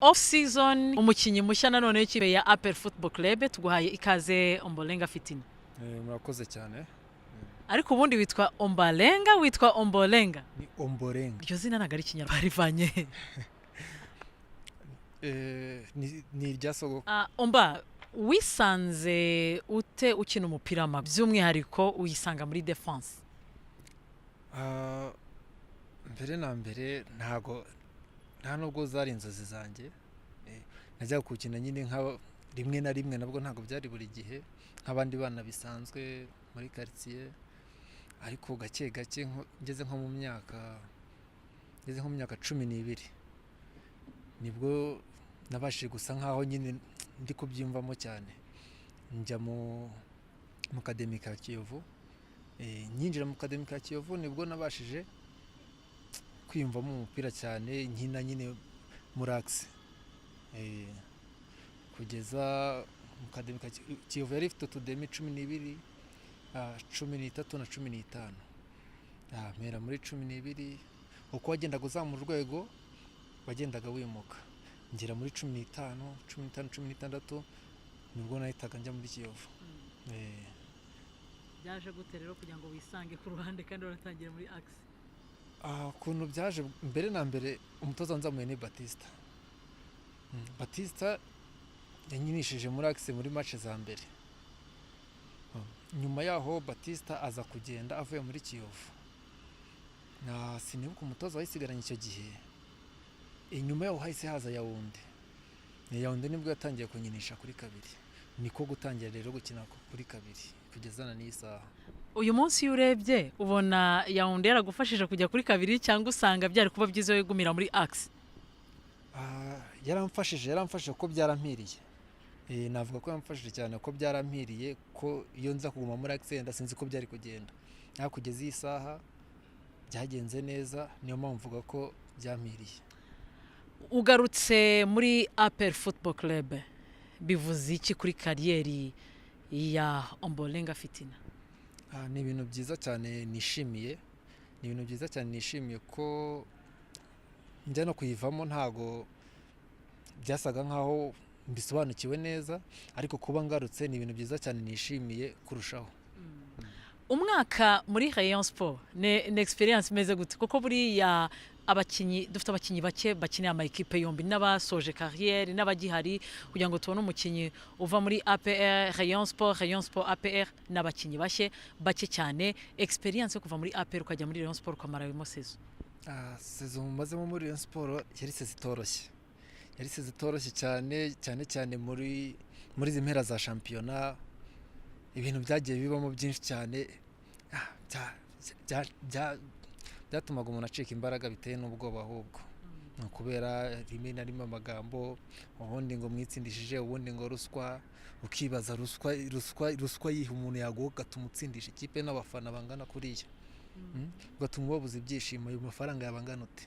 Off season, umukinnyi mushya nanone w'ikipe ya APR Football Club, tuguhaye ikaze, Ombolenga Fitina. Murakoze cyane. Ariko ubundi witwa Ombalenga, witwa Ombolenga? Ni Omborenga. Iryo zina ntabwo ari Ikinyarwanda, rivanye he? Ni irya sogokuru. Omba, wisanze ute ukina umupira w'amaguru, by'umwihariko uyisanga muri defense? Mbere na mbere ntago, nta nubwo zari inzozi zanjye. Najyaga kuwukina nyine nka rimwe na rimwe, nabwo ntabwo byari buri gihe, nk'abandi bana bisanzwe muri karitsiye. Ariko gake gake, ngeze nko mu myaka 12, nibwo nabashije gusa nkaho nyine ndi kubyiyumvamo cyane, njya mu academy ka Kiyovu. Nyinjira mu academy ka Kiyovu nibwo nabashije kwiyumvamo umupira cyane, nkina nyine muri axe, kugeza mu academy ka Kiyovu. Yari ifite utudemi 12, 13 na 15. Mpera muri 12. Uko wagendaga uzamura urwego wagendaga wimuka, ngera muri 15, 15, 16, nibwo nahitaga njya muri Kiyovu. Byaje gute rero kugira ngo wisange ku ruhande kandi waratangiye muri axe? Ukuntu byaje, mbere na mbere umutoza nzamuye ni Batista. Batista yankinishije muri axe muri match za mbere. Nyuma yaho Batista aza kugenda avuye muri Kiyovu, na sinibuka umutoza wayisigaranye icyo gihe. Inyuma yaho hahise haza Yawunde. Ni Yawunde nibwo yatangiye kunkinisha kuri kabiri, niko gutangira rero gukina kuri kabiri kugeza na n'iyi saha. Uyu munsi iyo urebye, ubona Yawunde yaragufashije kujya kuri kabiri, cyangwa usanga byari kuba byiza wigumira muri axe? Yaramfashije kuko byarampiriye. Navuga ko yamfashije cyane ko byarampiriye, ko iyo nza kuguma muri axe sinzi ko byari kugenda, ariko kugeza iyi saha byagenze neza, niyo mpamvu mvuga ko byampiriye. Ugarutse muri APR Football Club, bivuze iki kuri carrière ya Ombolenga Fitina? Ni ibintu byiza cyane nishimiye, ni ibintu byiza cyane nishimiye, ko njya no kuyivamo ntago byasaga nkaho mbisobanukiwe neza, ariko kuba ngarutse ni ibintu byiza cyane nishimiye kurushaho. Umwaka muri Rayon Sport ni experience imeze gute? Kuko buriya abakinnyi, dufite abakinnyi bake bakinira ama ekipe yombi, n'abasoje carrière n'abagihari. Kugira ngo tubone umukinnyi uva muri APR Rayon Sport, Rayon Sport APR, n'abakinnyi bashye bake cyane. Experience yo kuva muri APR ukajya muri Rayon Sport, ukamaramo saison? Saison mazemo muri Rayon Sport yari saison itoroshye, yari saison itoroshye cyane cyane cyane muri izi mpera za shampiyona. Ibintu byagiye bibamo byinshi cyane, byatumaga umuntu acika imbaraga bitewe n'ubwoba. Ahubwo ni ukubera rimwe na rimwe amagambo, ubundi ngo mwitsindishije, ubundi ngo ruswa. Ukibaza ruswa, ruswa, ruswa yiha umuntu yaguha ugatuma utsindisha ikipe n'abafana bangana kuriya, ugatuma ubabuza ibyishimo, ayo mafaranga yaba angana ute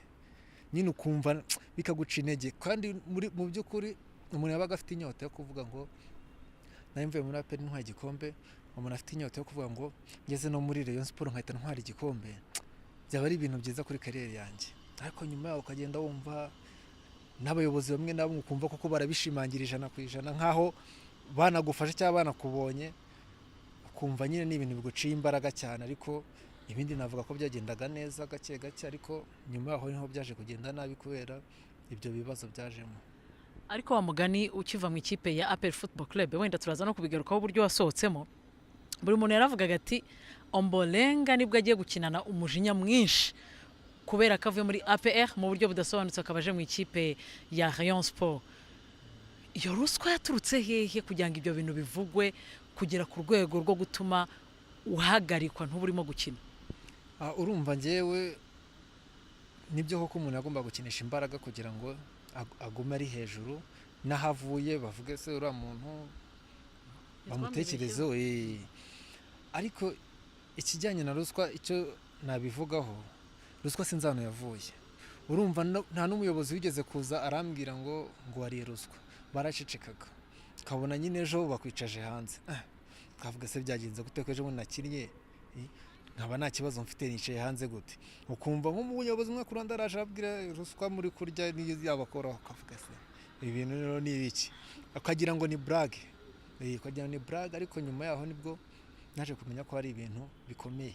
nyine? Ukumva bikaguca intege, kandi mu by'ukuri umuntu yabaga afite inyota yo kuvuga ngo nari mvuye muri APR ntwaye igikombe. Umuntu afite inyota yo kuvuga ngo ngeze no muri Rayon Sport nkahita ntwara igikombe, byaba ari ibintu byiza kuri carrière yanjye. Ariko nyuma yaho ukagenda wumva n'abayobozi bamwe na bamwe, ukumva koko barabishimangira 100%, nk'aho banagufashe cyangwa banakubonye, ukumva nyine ni ibintu biguciye imbaraga cyane. Ariko ibindi navuga ko byagendaga neza gake gake, ariko nyuma yaho niho byaje kugenda nabi kubera ibyo bibazo byajemo. Ariko wa mugani, ukiva mu ikipe ya APR Football Club, wenda turaza no kubigarukaho uburyo wasohotsemo, buri muntu yaravugaga ati: "Ombolenga nibwo agiye gukinana umujinya mwinshi kubera ko avuye muri APR mu buryo budasobanutse, akaba aje mu ikipe ya Rayon Sport." Iyo ruswa yaturutse hehe kugira ngo ibyo bintu bivugwe kugera ku rwego rwo gutuma uhagarikwa, ntuba urimo gukina? Urumva njyewe nibyo koko umuntu agomba gukinisha imbaraga kugira ngo agume ari hejuru, n'aho avuye bavuge se uriya muntu bamutekerezeho. Ariko ikijyanye na ruswa, icyo nabivugaho, ruswa sinzi ahantu yavuye. Urumva nta n'umuyobozi wigeze kuza arambwira ngo wariye ruswa. Baracecekaga, ukabona nyine ejo bakwicaje hanze. Twavuga se byagenze gute, ko ejo bundi nakinnye, nkaba nta kibazo mfite, nicaye hanze gute? Ukumva nk'umuyobozi umwe ku ruhande araje arabwira: "Ruswa muri kurya niyo yabakoraho." Ukavuga se Ibintu rero ni ibiki?" Ukagira ngo ni blague. Ukagira ngo ni blague, ariko nyuma yaho nibwo naje kumenya ko hari ibintu bikomeye.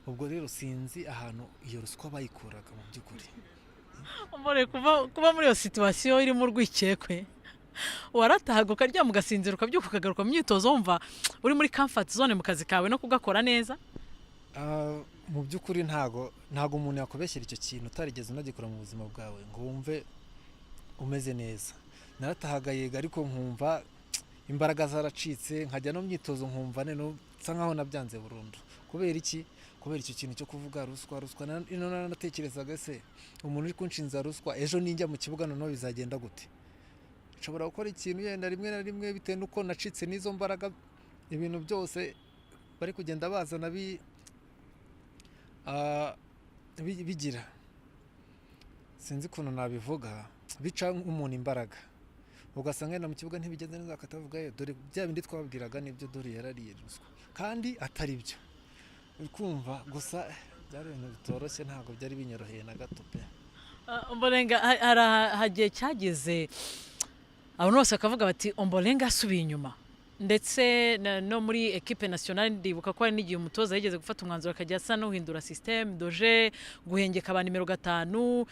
Ubwo rero sinzi ahantu iyo ruswa bayikuraga mu by'ukuri. Mbone kuba muri iyo situation irimo urwikekwe, waratahaga ukaryama, ugasinzira, ukabyuka, ukagaruka mu myitozo, wumva uri muri comfort zone mu kazi kawe no kugakora neza? Ah, mu by'ukuri ntago umuntu yakubeshyera icyo kintu utarigeze unagikora mu buzima bwawe ngo wumve umeze neza. Naratahaga yego, ariko nkumva imbaraga zaracitse, nkajya no mu myitozo nkumva none nsa nkaho nabyanze burundu. Kubera iki? Kubera icyo kintu cyo kuvuga ruswa, ruswa. Ino nanatekerezaga: se umuntu uri kunshinza ruswa, ejo ninjya mu kibuga noneho bizagenda gute? Nshobora gukora ikintu yenda rimwe na rimwe bitewe n'uko nacitse n'izo mbaraga, ibintu byose bari kugenda bazana bigira, sinzi ukuntu nabivuga, bica umuntu imbaraga, ugasanga yenda mu kibuga ntibigenze neza, bakatavuga: "Eh, dore bya bindi twababwiraga nibyo, dore yarariye ruswa," kandi atari byo. Uri kumva gusa byari ibintu bitoroshye, ntabwo byari binyoroheye na gato pe. Ah, Ombolenga, hari hagiye cyageze abantu bose bakavuga bati: "Ombolenga asubiye inyuma." Ndetse no muri equipe nationale, ndibuka ko hari n'igihe umutoza yigeze gufata umwanzuro akajya asa n'uhindura système de jeu, guhengeka ba nimero 5,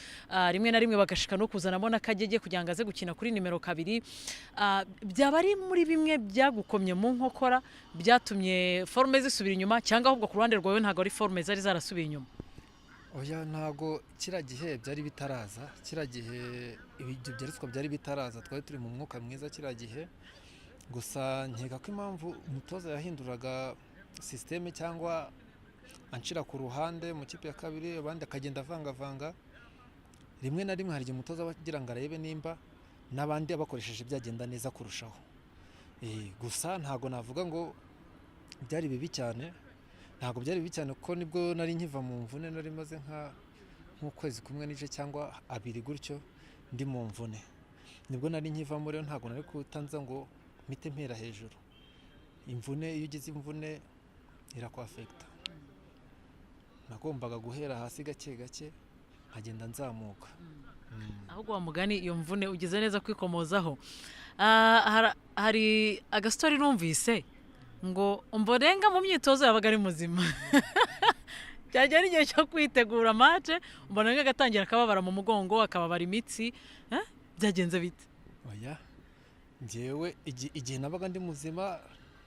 rimwe na rimwe bagashika no kuzanamo n'Akagege kugira ngo aze gukina kuri nimero 2. Byaba ari muri bimwe byagukomye mu nkokora, byatumye forme zisubira inyuma, cyangwa ahubwo ku ruhande rwawe ntabwo ari forme zari zarasubiye inyuma? Oya, ntago kiriya gihe byari bitaraza. Kiriya gihe ibyo bya ruswa byari bitaraza, twari turi mu mwuka mwiza kiriya gihe. Gusa nkeka ko impamvu umutoza yahinduraga système cyangwa anshira ku ruhande mu kipe ya kabiri, abandi akagenda avangavanga, rimwe na rimwe hari igihe umutoza aba agira ngo arebe nimba n'abandi abakoresheje byagenda neza kurushaho. Gusa ntago navuga ngo byari bibi cyane, ntabwo byari bibi cyane, kuko nibwo nari nkiva mu mvune, nari maze nk'ukwezi kumwe n'igice cyangwa 2 gutyo ndi mu mvune, nibwo nari nkivamo. Rero ntabwo nari kutanza ngo mpite mpera hejuru. Imvune, iyo ugize imvune irakwafekita. Nagombaga guhera hasi gake gake nkagenda nzamuka. Ahubwo wa mugani, iyo mvune ugize neza kwikomozaho. Hari agastori numvise ngo Ombolenga mu myitozo yabaga ari muzima, byagera igihe cyo kwitegura match, Ombolenga agatangira akababara mu mugongo, akababara imitsi. Eh? Byagenze bite? Oya, njyewe igihe nabaga ndi muzima,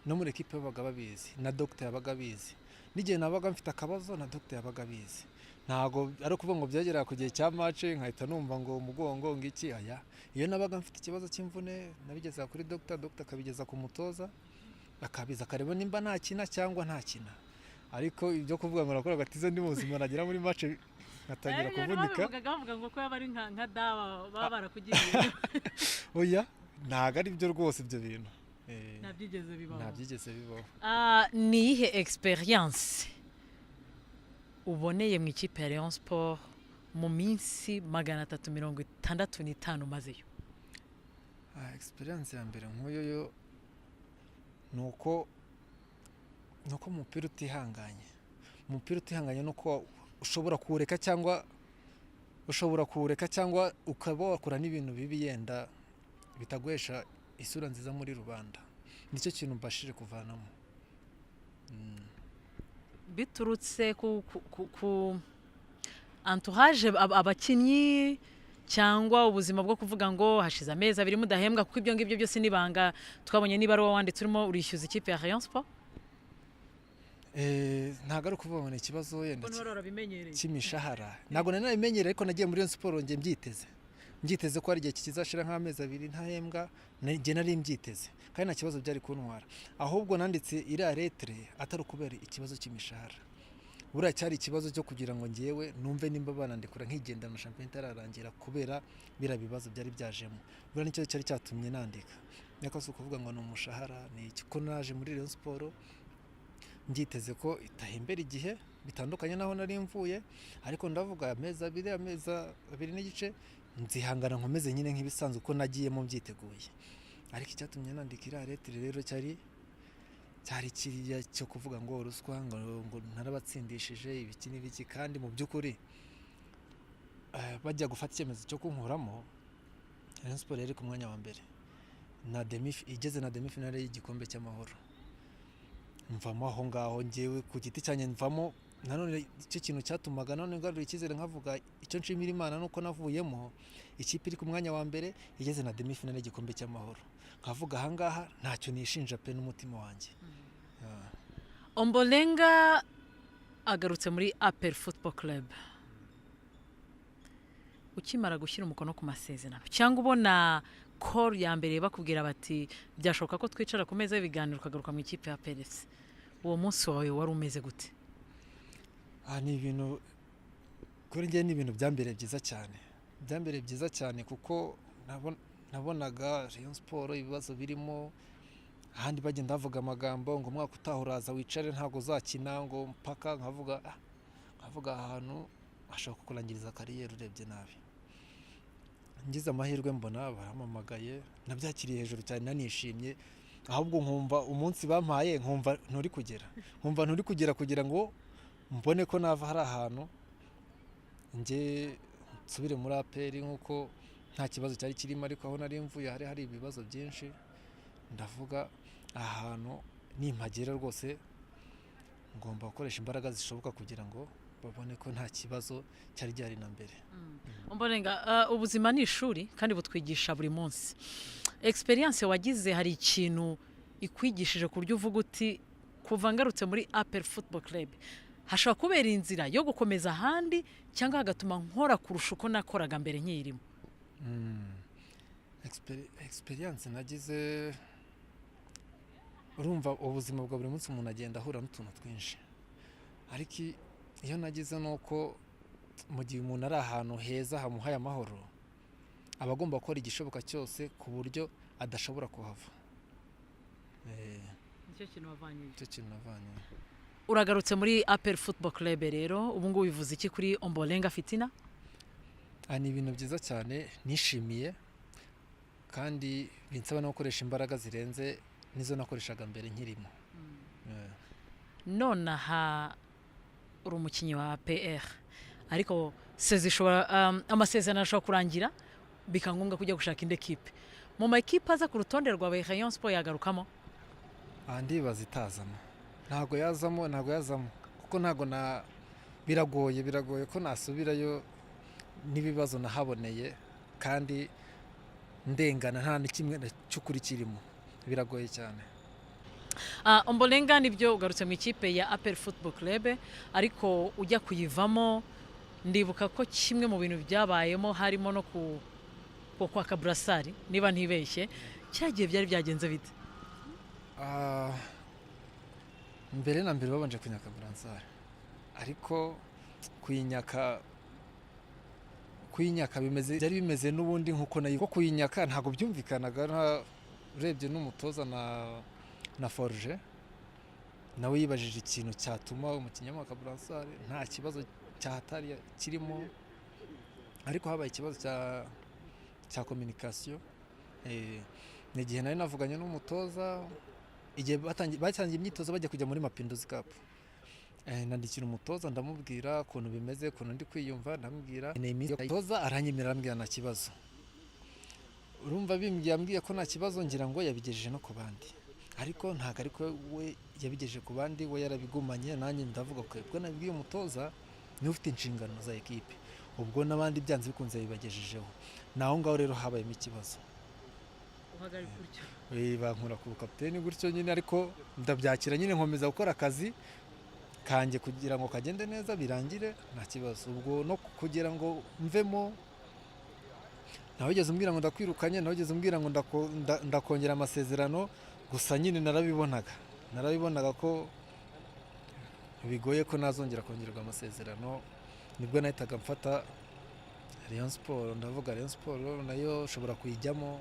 no muri ekipe babaga babizi, na dogita yabaga abizi, n'igihe nabaga mfite akabazo na dogita yabaga abizi. Ntabwo ari ukuvuga ngo byageraga ku gihe cya match nkahita numva ngo umugongo ngo iki. Aya, iyo nabaga mfite ikibazo cy'imvune nabigeza kuri dogita, dogita akabigeza ku mutoza, akabiza akareba nimba ntakina cyangwa ntakina. Ariko ibyo kuvuga ngo nakoraga tize ndi muzima, nagera muri match nkatangira kuvunika, babivugaga bavuga ngo ko yaba ari nka dawa baba barakugiriye. Oya, ntabwo ari byo rwose ibyo bintu. Ntabyigeze bibaho? Nta byigeze bibaho. Ah, ni iyihe experience uboneye mu ikipe ya Rayon Sport mu minsi 365 umazeyo? Ah, experience ya mbere nk'uyu yo ni uko umupira utihanganye. Umupira utihanganye ni uko ushobora kuwureka cyangwa ushobora kuwureka cyangwa ukaba wakora n'ibintu bibi yenda bitaguhesha isura nziza muri rubanda. Nicyo kintu mbashije kuvanamo. Biturutse ku entourage, abakinnyi, cyangwa ubuzima bwo kuvuga ngo hashize amezi 2 mudahembwa, kuko ibyo ngibyo byose n'ibanga twabonye n'ibaruwa wanditse urimo urishyuza ikipe ya Rayon Sport? Ntabwo ari ukuvuga ngo ni ikibazo yenda Kuko warabimenyereye. cy'imishahara. Ntabwo nari nabimenyereye, ariko nagiye muri Rayon Sport njye mbyiteze ko hari igihe kizashira nk'amezi 2 ntahembwa. Njye nari mbyiteze kandi nta kibazo byari kuntwara. Ahubwo nanditse iriya lettre atari ukubera ikibazo cy'imishahara, buriya cyari ikibazo cyo kugira ngo ngewe numve nimba banandikura nkigendana na shampiyona itararangira, kubera biriya bibazo byari byajemo. Buriya nicyo cyari cyatumye nandika, ariko si ukuvuga ngo ni umushahara. Ni iki ko naje muri Rayon Sport mbyiteze ko itahembera igihe, bitandukanye n'aho nari mvuye. Ariko ndavuga amezi 2, amezi 2 n'igice, nzihangana nkomeze nyine nk'ibisanzwe uko nagiyemo mbyiteguye. Ariko icyatumye nandika iriya lettre rero cyari kiriya cyo kuvuga ngo ruswa, ngo narabatsindishije, ibiki n'ibiki. Kandi mu by'ukuri bajya gufata icyemezo cyo kunkuramo. Rayon Sports yari ku mwanya wa mbere na demi, igeze na demi finale y'igikombe cy'amahoro. Mvamo aho ngaho ngewe ku giti cyanjye mvamo. Nanone icyo kintu cyatumaga none ngarura icyizere, nkavuga icyo nshimira Imana nuko navuyemo ikipe iri ku mwanya wa mbere, igeze na demi finale y'igikombe cy'amahoro, nkavuga ahangaha ntacyo nishinja pe n'umutima wanjye. Ah. Ombolenga agarutse muri APR Football Club. Ukimara gushyira umukono ku masezerano cyangwa ubona call ya mbere bakubwira bati byashoboka ko twicara ku meza y'ibiganiro ukagaruka mu ikipe ya APR FC, uwo munsi wawe wari umeze gute? Aha ni ibintu kuri njye, ni ibintu byambereye byiza cyane, byambereye byiza cyane, kuko nabonaga Rayon Sports ibibazo birimo, ahandi bagenda bavuga amagambo ngo umwaka utaha uraza wicare, ntabwo uzakina, ngo mpaka nkavuga ahantu hashobora kukurangiriza carrière urebye nabi. Ngize amahirwe mbona barampamagaye, nabyakiriye hejuru cyane, nanishimye ahubwo nkumva umunsi bampaye nkumva nturi kugera, nkumva nturi kugera kugira ngo mbone ko nava hari ahantu njye nsubire muri APR, nk'uko nta kibazo cyari kirimo, ariko aho nari mvuye hari hari ibibazo byinshi. Ndavuga ahantu nimpagera rwose ngomba gukoresha imbaraga zishoboka kugira ngo babone ko nta kibazo cyari gihari na mbere. Ombolenga, ubuzima ni ishuri kandi butwigisha buri munsi. Experience wagize hari ikintu ikwigishije ku buryo uvuga uti kuva ngarutse muri APR Football Club hashobora kubera inzira yo gukomeza ahandi cyangwa hagatuma nkora kurusha uko nakoraga mbere nkiyirimo? Experience nagize, urumva ubuzima bwa buri munsi umuntu agenda ahura n'utuntu twinshi, ariko iyo nagize ni uko mu gihe umuntu ari ahantu heza hamuhaye amahoro, aba agomba gukora igishoboka cyose ku buryo adashobora kuhava. Nicyo kintu wavanye? Nicyo kintu navanye. Uragarutse muri APR Football Club rero, ubu ngubu bivuze iki kuri Ombolenga Fitina? Aha ni ibintu byiza cyane nishimiye kandi binsaba no gukoresha imbaraga zirenze n'izo nakoreshaga mbere nkirimo. Nonaha uri umukinnyi wa APR, ariko sezi ishobora amasezerano ashobora kurangira bikaba ngombwa kujya gushaka indi ekipe. Mu ma ekipe aza ku rutonde rwawe, Rayon Sport yagarukamo? Aha ndibaza itazamo, ntabwo yazamo, ntabwo yazamo, kuko ntabwo na biragoye, biragoye ko nasubirayo n'ibibazo nahaboneye kandi ndengana, nta na kimwe cy'ukuri kirimo, biragoye cyane. Ombolenga, nibyo, ugarutse mu ikipe ya APR Football Club, ariko ujya kuyivamo ndibuka ko kimwe mu bintu byabayemo harimo no ku kwaka brassard, niba ntibeshye. Cyagiye byari byagenze bite? Mbere na mbere babanje kunyaka brassard, ariko kuyinyaka bimeze, byari bimeze n'ubundi nkuko nayo ko kuyinyaka ntabwo byumvikanaga. Urebye n'umutoza na Forge nawe yibajije ikintu cyatuma umukinnyi amwaka brassard, nta kibazo cya hatari kirimo, ariko habaye ikibazo cya communication. Ni igihe nari navuganye n'umutoza igihe batangiye imyitozo bajya kujya muri Mapinduzi Cup. Nandikira umutoza, ndamubwira ukuntu bimeze, ukuntu ndi kwiyumva, ndamubwira nkeneye iminsi. Umutoza aranyemerera, arambwira nta kibazo. Urumva bimbwiye, ambwiye ko nta kibazo, ngira ngo yabigejeje no ku bandi, ariko ntabwo ariko we yabigejeje ku bandi, we yarabigumanye. Nanjye ndavuga ko ubwo nabibwiye umutoza, niwe ufite inshingano za ekipe, ubwo n'abandi byanze bikunze yabibagejejeho. Ni aho ngaho rero habayemo ikibazo. Bankura ku bukapiteni gutyo nyine, ariko ndabyakira nyine, nkomeza gukora akazi kanjye kugira ngo kagende neza, birangire nta kibazo. Ubwo no kugira ngo mvemo, ntawigeze umbwira ngo ndakwirukanye, ntawigeze umbwira ngo ndakongera amasezerano. Gusa nyine narabibonaga ko bigoye ko nazongera kongererwa amasezerano. Nibwo nahitaga mfata Rayon Sport, ndavuga Rayon Sport nayo ushobora kuyijyamo.